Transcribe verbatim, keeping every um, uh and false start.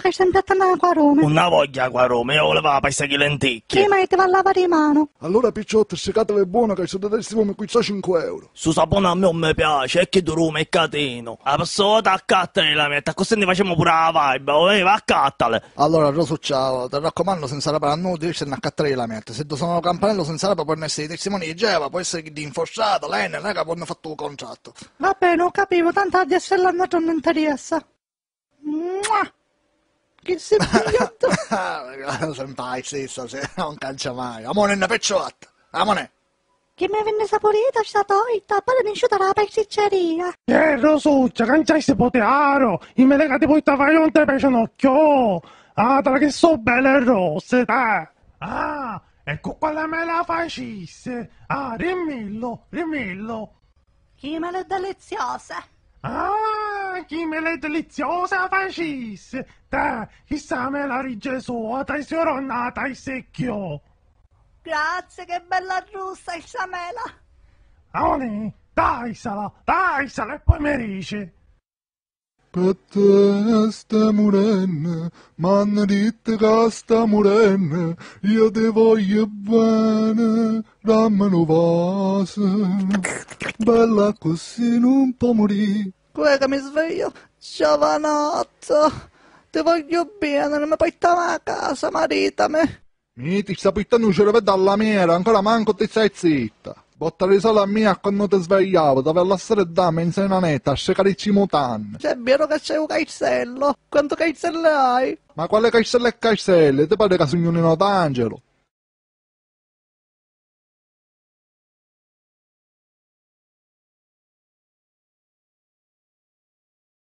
Ca stai mpiattannu l'acqua a rumi. Nun la vogghiu l'acqua a rumi, io vulivu la pasta cu i lenticchi. Prima ti va a lavari i manu. Allura, picciotti, stricateli buono ca ci dati sti pomi qui sò cinque euro. Stu sapuni a mia nun mi piaci, è chiddu dû micatinu. La prossima vota accattali i lamenti, accussì ni facemu puru la vibe, o, eh, va accattali. Allora, Rosuccia, ti raccumannu, senza rapari a nuddu, jiscini a accattari i lamenti. Siddu sona lu campanellu senza rapari, pò essiri testimoni di Geova, pò essiri di infosciata, l'Enel, non è ca pò aviri fattu u contrattu. Va beni, u capivu, tantu a diestrella a nuatri nun interessa. Mua! Chi si pigliatu? Senpai, sì, stasera non cancia mai. Amone, una picciuatta. Amone. Chi mi vinni sapurita sta torta, pari nisciuta da la pasticceria. Eh, Rosuccia, canciasti potiaru, i meli ca ti purtava iu non ti piacinu cchiù. Ah, tra chi su belli e rossi, te. Ah, e cu quali meli la facissi? Ah, rimmillu, rimmillu. Chi meli deliziose! Ah, chi meli deliziose facissi! Te, chissa mela di Gesù, a te signora non la tassi cchiù! Grazie, che bella russa sta mela! Aoni, taisala, taisala e poi mi dici! Pi te sta murennu, m'hannu dittu ca sta murennu, io ti voglio bene, dammi nu vaso, bella accussì nun po' murì. Cu è ca mi svegliu? Giovanotto, ti voglio bene, non mi portami a casa, maritami. Mi ti sta purtannu u ciriveddu a la miera, ancora mancu ti stai zitta. Botta di sali a mia quannu ti svegliavi, t'avi a lassari dda menza netta a stricarici i mutanni. C'è vero che c'è un castello? Quanto castelli hai? Ma quale castelli e castelli? Ti pari ca sugnu Nino D'Angelo?